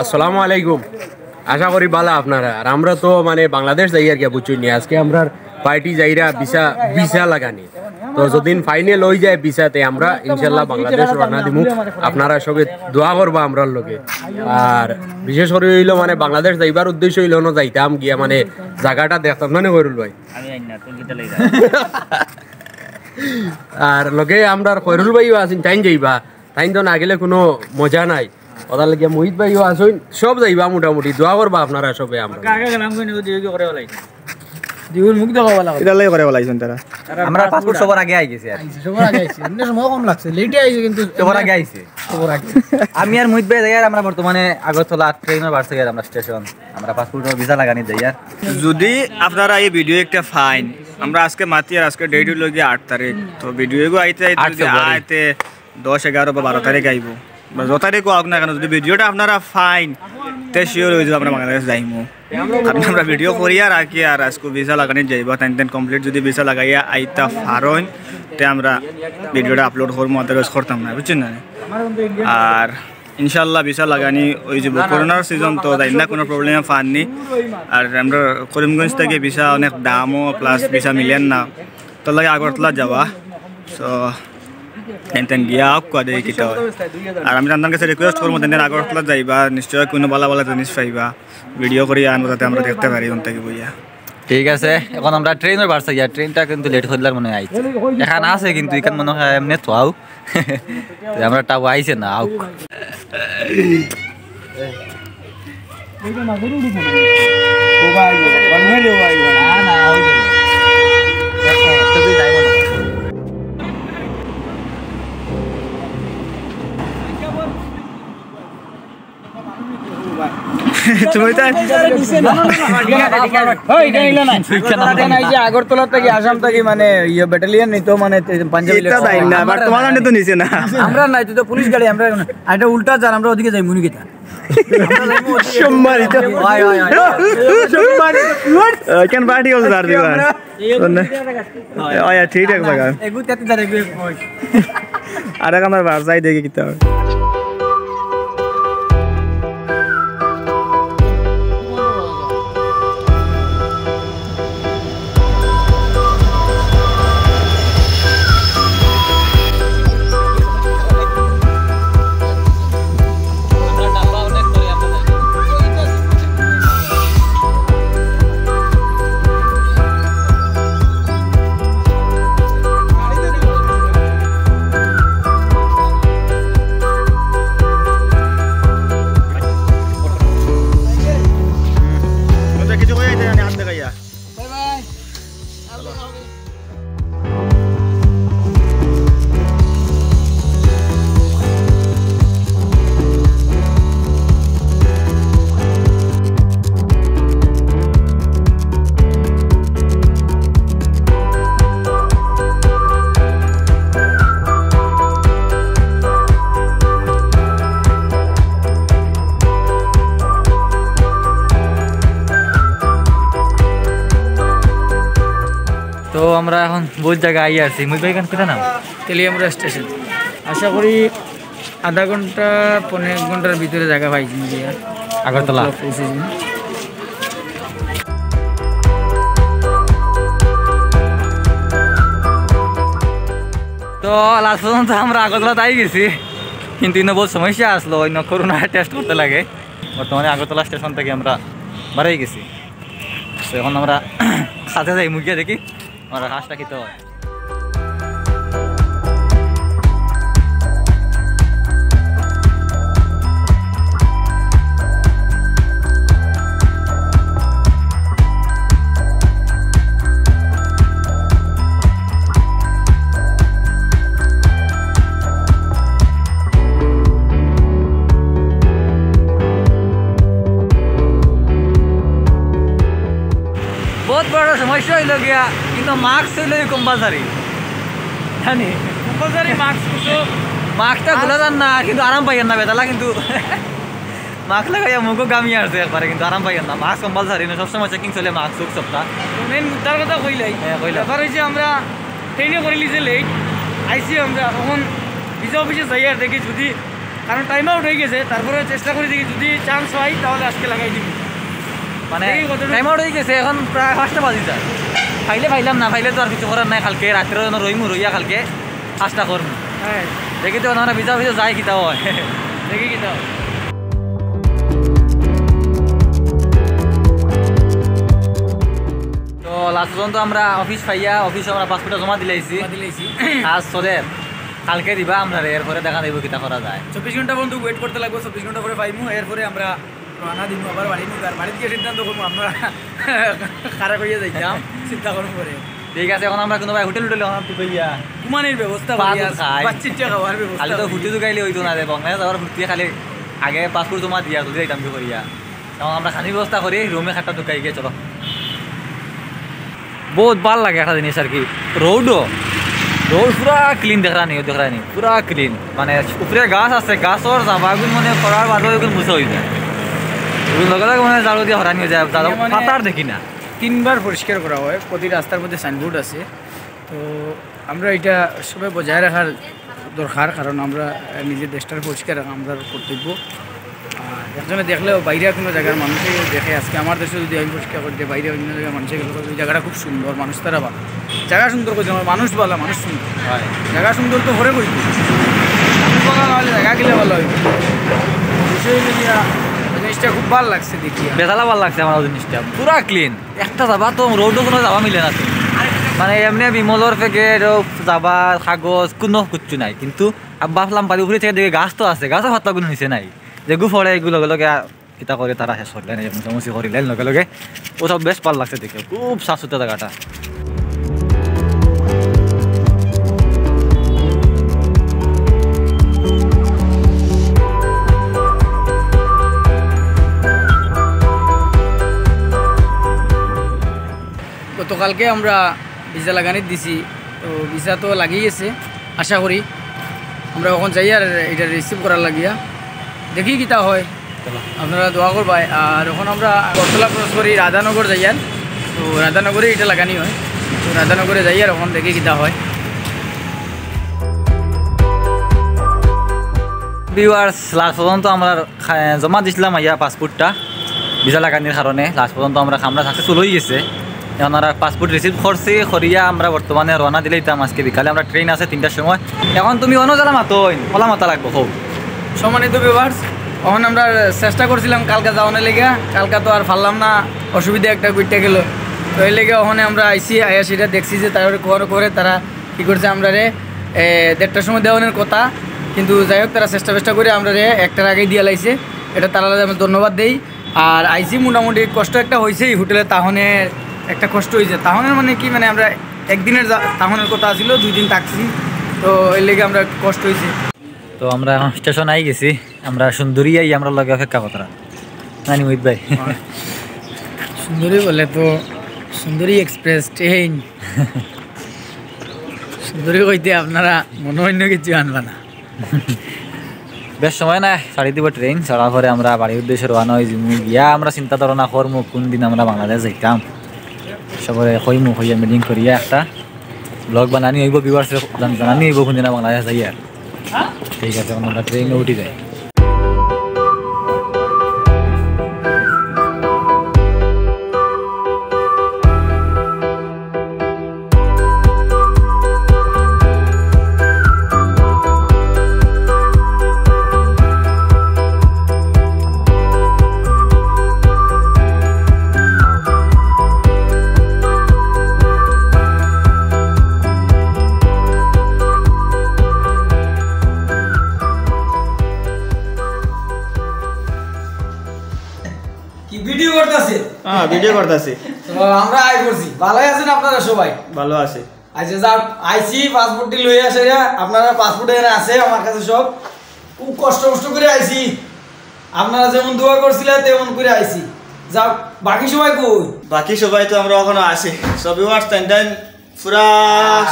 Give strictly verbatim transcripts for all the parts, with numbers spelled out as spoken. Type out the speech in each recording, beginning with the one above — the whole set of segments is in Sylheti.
আসসালামু আলাইকুম। আশা করি ভালা আপনারা। আর আমরা তো মানে বাংলাদেশ যাইয়ার গিয়া, বুঝছইন নি? আজকে আমরার পার্টি যাইরা ভিসা, ভিসা লাগানি। তো যদিন ফাইনাল অইযায় ভিসা, তে আমরা ইনশাল্লাহ বাংলাদেশ রওনা দিমু। আপনারা সবে দোয়া করবা আমরার লগে। আর বিশেষ করি অইলো মানে বাংলাদেশ যাইবার উদ্দেশ্য অইলো অনো যাইতাম গিয়া মানে জাগাটা দেখতাম, না নি খয়রুল ভাই? আমি আইন না, তুই কিতা লইবা? আর লগে আমরার খয়রুল ভাইও আছইন, তাইন যাইবা। তাইন তো না গেলে কুনু মজা নাই। অটার লাগিয়া মোহিত ভাইও আছইন, সব যাইবা মোটামুটি। দোয়া করবা আপনারা সবে আমরা। আগে গেলাম কই নি, ওই দিকে করে বলাই। দিগুর মুখ দেখা বলা। ইটার লাগি করে বলাইছইন তারা। আমরা পাসপোর্ট সবার আগে আই গেছে আর। আইছে, সবার আগে আইছে। এমনি সময় কম লাগছে, লেটে আইছে কিন্তু সবার আগে আইছে। সবার আগে। আমি আর মোহিত ভাই যাইয়ার, আমরা বর্তমানে আগরতলা ট্রেনর বারছি আর আমরা স্টেশন। আমরা পাসপোর্টর ভিসা লাগানি যাইয়ার। যদি আপনারা এই ভিডিও একটা ফাইন, আমরা আজকে মাতি আর আজকে ডেট অইলো গিয়া আট তারিখ, তো ভিডিও এগু আইতে আইতে আট যদি ফেব্রুয়ারি। আইতে দশ, এগারো বা বারো তারিখ আইবো, বা যত তারিখ অউক না কেন, যদি ভিডিওটা আপনারা ফাইন, তে শিওর অইযিবো আমরা বাংলাদেশ যাইমু। কারণ আমরা ভিডিও করিয়া রাখি আর আজকে ভিসা লাগানি যাইবা, তাইন তাইন কমপ্লিট যদি ভিসা লাগাইয়া আইতা পারইন, তে আমরা ভিডিওটা আপলোড করমু, otherwise করতাম না, বুঝছইন না? আর ইনশাআল্লাহ ভিসা লাগানি অইযিবো। করোনার সিজন তো যাইন না, কুনু প্রবলেমে পারনি। আর আমরা করিমগঞ্জ থাকি ভিসা অনেক দামও, প্লাস ভিসা মিলের না, তার লাগি আগরতলা যাওয়া। তো এনতেন গিয়া আউক্কা দেখি কিতা অয়। আর আমি তান গেছে রিকোয়েস্ট করমু, তান আগরতলা যাইবা, নিশ্চয় কুনু ভালা ভালা জিনিস পাইবা, ভিডিও করি আনবো যাতে আমরা দেখতে পারি অন থাকি বইয়া। ঠিক আছে, এখন আমরা ট্রেনর বারছি গিয়া, ট্রেনটা কিন্তু লেট অইলার মনে অয় আইছে। এখান আছে কিন্তু এখান মনে অয় এমনে থুয়াও। তে আমরা টাও আইছে না, আউক। না, না, ওই যে। একটা, একটা দিয়ে যাইবো না। তুমি তো ওই, এটা নিলো না। এটা নাই যে আগরতলা থাকি, আসাম থাকি, মানে, ইয়ে, ব্যাটালিয়ন নিতো, মানে, তে-, পাঞ্জাবি ইটা লেখা। তাই না, but তোমার আনে তো নিছে না। আমরা নাই, তুই তো পুলিশ গাড়ি, আমরা, আর এটা উল্টা যার, আমরা ওদিকে যাই, মুনি গেটা। সম্মানিত। ওই, ওই, ওই। সম্মানিত। আহ, কেন পার্টি করছে তার দিবা? আমরা ওই, ওই, ঠিক আছে, লাগা। এগু তেত্রিশ আর এগু একুশ। আর এক আমার বাসায় দেখি কিতা হয়। তো আমরা এখন বহুত জাগা আই আছি। মুই ভাই, এখান কিতা নাম? তেলিয়ামুড়া স্টেশন। আশা করি আধা ঘন্টা, পৌনে এক ঘন্টার ভিতরে জাগা পাইছি গিয়া। আগরতলা। পৌঁছে যাবো। তো লাস্ট পর্যন্ত আমরা আগরতলাত আই গেছি, কিন্তু ইনো বহুত সমস্যা আসলো, ইনো করোনা টেস্ট করতে লাগে। বর্তমানে আগরতলা স্টেশন থাকি আমরা বারই গেছি। তো এখন আমরা খাসে যাইমু গিয়া দেখি আমরা খাসটা কিতা হয়। বহুত বড় সমস্যা অইলো গিয়া, কিন্তু মাস্ক অইলো কম্পালসারি। জানি? কম্পালসারি মাস্ক তো। মাস্কটা খুলা যার না, কিন্তু আরাম পাইয়ার না বেতালা, কিন্তু মাস্ক লাগাইয়া মুখও গামি আসছে একবারে, কিন্তু আরাম পাইয়ার না। মাস্ক কম্পালসারি না, সবসময় চেকিং চলে মাস্ক উক সবটা। মেইন মুদ্দার কথা কইলাই। হ্যাঁ, কইলা। ব্যাপার অইছে আমরা ট্রেনে করিলিছি লেট, আইছি আমরা এখন ভিসা অফিসে যাইয়ার দেখি যদি কারণ টাইম আউট হয়ে গেছে, তারপরে চেষ্টা করি দেখি যদি চান্স পাই তাহলে আজকে লাগাই দিব। মানে দেখি কতটুকু। টাইম আউট হয়ে গেছে, এখন প্রায় পাঁচটা বাজি যায়। পাইলে পাইলাম, না পাইলে তো আর কিছু করার নাই। কালকে রাত্রে যেন রইমু, রইয়া কালকে পাঁচটা করমু। হ্যাঁ। দেখি তো ওখানে ভিসা ভিসা যায় কিতা হয়। দেখি কিতা হয়। তো লাস্ট পর্যন্ত আমরা অফিস পাইয়া, অফিসে আমরা পাসপোর্টটা জমা দিলাইছি। জমা দিলাইছি। কাজ চলের, কালকে দিবা আমরারে, এরপরে দেখা যাইব কিতা করা যায়। চব্বিশ ঘন্টা পর্যন্ত ওয়েট করতে লাগবো, চব্বিশ ঘন্টা পরে পাইমু, এরপরে আমরা রওনা দিমু আবার বাড়ি মুখ, আর বাড়িত গিয়া সিদ্ধান্ত করমু আমরা কারা কইয়া যাইতাম, চিন্তা করমু পরে। ঠিক আছে, এখন আমরা কোনো ভাই হোটেল হোটেল এখন ঠিক হইয়া ঘুমানির ব্যবস্থা করি, বাদ আর খাই। বাচ্চিচ্চা খাওয়ার ব্যবস্থা খালি তো করি। ফুটি তো গাইলে হইতো না রে, বাংলাদেশ আবার ফুটি খালি আগে পাসপোর্ট জমা দিয়া জলদি যাইতাম কি করিয়া। এখন আমরা খানির ব্যবস্থা করি, রুমে খাটটা ঢুকাই গিয়ে চলো। বহুত ভালা লাগে একটা জিনিস আর কি, রোডও, রোড পুরা ক্লিন দেখরানি, দেখরানি পুরা ক্লিন। মানে উপরে গাছ আছে, গাছর জাবাগুন মানে করার বাদে ওগুন মুছা হয়ে যায়, ওগুন লগে লগে মানে ঝাড়ু দিয়ে হরানি হয়ে যায়, ঝাড়ু মানে পাতার দেখি না। তিনবার পরিষ্কার করা হয়, প্রতি রাস্তার মধ্যে সাইনবোর্ড আছে। তো আমরা এটা সবাই বজায় রাখার দরকার, কারণ আমরা, আহ, নিজের দেশটার পরিষ্কার রাখা আমরার কর্তব্য। আর একজনে দেখলেও বাইরে কোনো জায়গার মানুষে দেখে, আজকে আমার দেশে যদি আমি পরিষ্কার করি, বাইরে অন্য জায়গার মানুষে গেলে ওই জায়গাটা খুব সুন্দর, মানুষ তারা ভালা। জায়গা সুন্দর কইতে আমার মানুষ ভালা, মানুষ সুন্দর। হয়। জায়গা সুন্দর তো পরে কইতে। মানুষ ভালা না হলে জায়গা কিলা ভালা হইব? বিষয় হইল গিয়া, ওই জিনিসটা খুব ভালা লাগছে দেখিয়া। বেতালা ভালা লাগছে আমার ওই জিনিসটা, পুরা ক্লিন। একটা জাবা তো রোডও কোনো জাবা মিলে না তো। মানে এমনি বিমলর প্যাকেট, ও জাবা, কাগজ, কোনো কিচ্ছু নাই। কিন্তু আর ভাবলাম বাড়ি উপরে থেকে দেখি গাছ তো আছে, গাছও পাতলাগুলো নিচে নাই। যেগু পড়ে এগুলো লগে লগে আ-, কিতা করে তারা শেষ করিলেন, এই মোছামুছি করিলেন লগে লগে। ও সব বেশ ভালা লাগছে দেখে, খুব সাফ সুতরা জায়গাটা। গতকালকে আমরা ভিসা লাগানি দিছি, তো ভিসা তো লাগিয়ে গেছে। আশা করি আমরা এখন যাই আর এটা রিসিভ করার লাগিয়া, দেখি কিতা হয়। আপনারা দোয়া করবায়। আর এখন আমরা আগরতলা ক্রস করি রাধানগর যাইয়ার, তো রাধানগরে এটা লাগানি হয়, তো রাধানগরে যাইয়ার এখন দেখি কিতা হয়। ভিউয়ার্স, লাস্ট পর্যন্ত আমরা খা-, জমা দিছিলাম আইয়া পাসপোর্টটা ভিসা লাগানির কারণে। লাস্ট পর্যন্ত আমরা কামটা সাকসেসফুল হয়ে গেছে। এখন আমরা পাসপোর্ট রিসিভ করছি, করিয়া আমরা বর্তমানে রওনা দিলাইতাম আজকে বিকালে। আমরা ট্রেন আছে তিনটার সময়। এখন তুমি অন্য জেলা মাতো, ওলা মাতা লাগবো খুব। সম্মানিত ভিউয়ার্স, এখন আমরা চেষ্টা করছিলাম কালকা যাওয়ানোর লেগে, কালকা তো আর পারলাম না, অসুবিধা একটা ঘটে গেল। তো এর লেগে ওখানে আমরা আইছি, আইয়া সেটা দেখছি যে তারা করে, করে তারা কি করছে, আমরারে, এ, দেড়টার সময় দেওয়ানোর কথা, কিন্তু যাই হোক, তারা চেষ্টা চেষ্টা করে আমরারে একটার আগেই দিয়া লাইছে। এটা তারারে আমি ধন্যবাদ দেই। আর আইছি মোটামুটি কষ্ট একটা হইছেই, হোটেলে তাহনের একটা কষ্ট হইছে। তাহনের মানে কি, মানে আমরা একদিনের যা-, তাহনের কথা ছিল, দুই দিন থাকছি, তো এর লেগে আমরা একটু কষ্ট হইছে। তো আমরা এখন স্টেশন আই গেছি, আমরা সুন্দরী আই, আমরা লগে অপেক্ষা করতারা। নানি মোহিত ভাই। সুন্দরী বলে তো সুন্দরী এক্সপ্রেস ট্রেন। সুন্দরী কইতে আপনারা মনে অন্য কিছু আনবা না। বেশ সময় নাই, ছাড়ি দিব ট্রেন, ছাড়ার পরে আমরা বাড়ির উদ্দেশ্যে রওনা হয়ে যাবো। গিয়া আমরা চিন্তা ধারণা করবো কোন দিন আমরা বাংলাদেশ যাইতাম, সবরে কইমু, কইয়া মিটিং করিয়া একটা ব্লগ বানানি হইব, ভিউয়ার্স জানানি হইব কোন দিন বাংলাদেশ যাইয়ার। ঠিক আছে, এখন আমরা ট্রেনে উঠি যাই। কি ভিডিও করতেছে? হ্যাঁ, ভিডিও করতেছি। তো আমরা আই করছি। ভালোই আছেন আপনারা সবাই? ভালো আছি। আচ্ছা, যাক, আইছি, পাসপোর্টটি লই আসে, আপনারা পাসপোর্ট এখানে আছে আমার কাছে সব। খুব কষ্ট মষ্ট করে আইছি, আপনারা যেমন দোয়া করছিলেন তেমন করে আইছি। যাক, বাকি সবাই কই? বাকি সবাই তো আমরা ওখানে আছি। সবই ওয়ার্স টাইম টাইম পুরা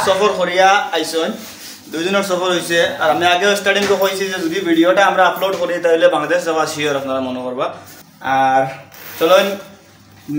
সফর করিয়া আইছইন, দুই দিনের সফর হইছে। আর আমি আগেও স্টার্টিং তো কইছি যে যদি ভিডিওটা আমরা আপলোড করি তাহলে বাংলাদেশ যাওয়া শিওর, আপনারা মনে করবা। আর চলুন,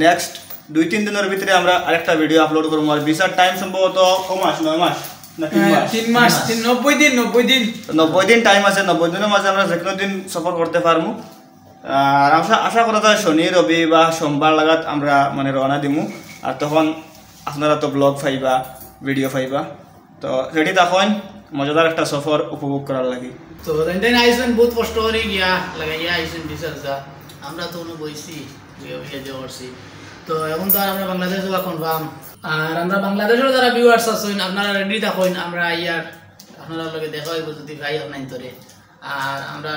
নেক্সট দুই তিন দিনের ভিতরে আমরা আরেকটা ভিডিও আপলোড করবো। আর ভিসার টাইম সম্ভবত ক মাস, নয় মাস। না, তিন মাস। তিন মাস, তিন, নব্বই দিন, নব্বই দিন। নব্বই দিন টাইম আছে, নব্বই দিনর মাঝে আমরা যে কোনো দিন সফর করতে পারমু। আর আশা, আশা করা যায় শনি, রবি বা সোমবার লাগাত আমরা মানে রওনা দিমু। আর তখন আপনারা তো ব্লগ পাইবা, ভিডিও পাইবা। তো রেডি থাকইন মজাদার একটা সফর উপভোগ করার লাগি। তো তাইন তাইন আইছইন বহুত কষ্ট করি গিয়া লাগাইয়া আইছইন বিশ হাজার। আমরা তো অনু বইছি, গিয়া গিয়া যে করছি। তো এখন তো আর আমরা বাংলাদেশ যাওয়া কনফার্ম। আর আমরা বাংলাদেশর যারা ভিউয়ার্স আছইন, আপনারা রেডি থাকইন, আমরা আইয়ার আপনারার লগে দেখা অইবো যদি ভাই আপনাইন তোরে। আর আমরা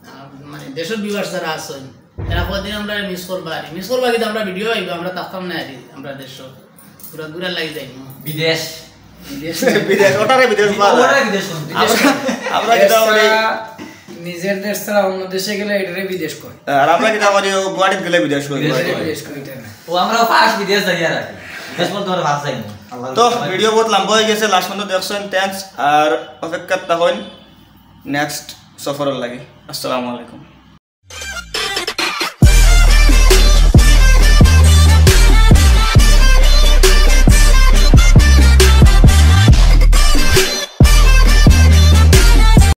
আহ, মানে দেশর ভিউয়ার্স যারা আছইন, এরা কদিন আমরা মিস করবা আর মিস করবা, কিন্তু আমরা ভিডিও আইবো, আমরা থাকতাম না আর আমরা দেশ পুরা ঘুরা লাগি যাইমু। বিদেশ। বিদেশ। বিদেশ, ওটারে বিদেশ বলা যায়। ওটারে বিদেশ কোন? বিদেশ আমরা, কোন? আমরা কিতা করি? নিজের দেশ ছাড়া অন্য দেশে গেলে এটারে বিদেশ কয়। আর আমরা কিতা করি? ও গুয়াহাটিত গেলে বিদেশ কই? বিদেশ কই? বিদেশ কয় এটা না। ও আমরা ফার্স্ট বিদেশ যাইয়া রাখি। বিদেশ বলতে আমরা ফার্স্ট যাইমু। আল্লাহ তো ভিডিও বহুত লম্বা অই গেছে, লাস্ট পর্যন্ত দেখছইন, থ্যাঙ্কস। আর অপেক্ষাত থাকইন নেক্সট সফরর লাগি। আসসালামু আলাইকুম।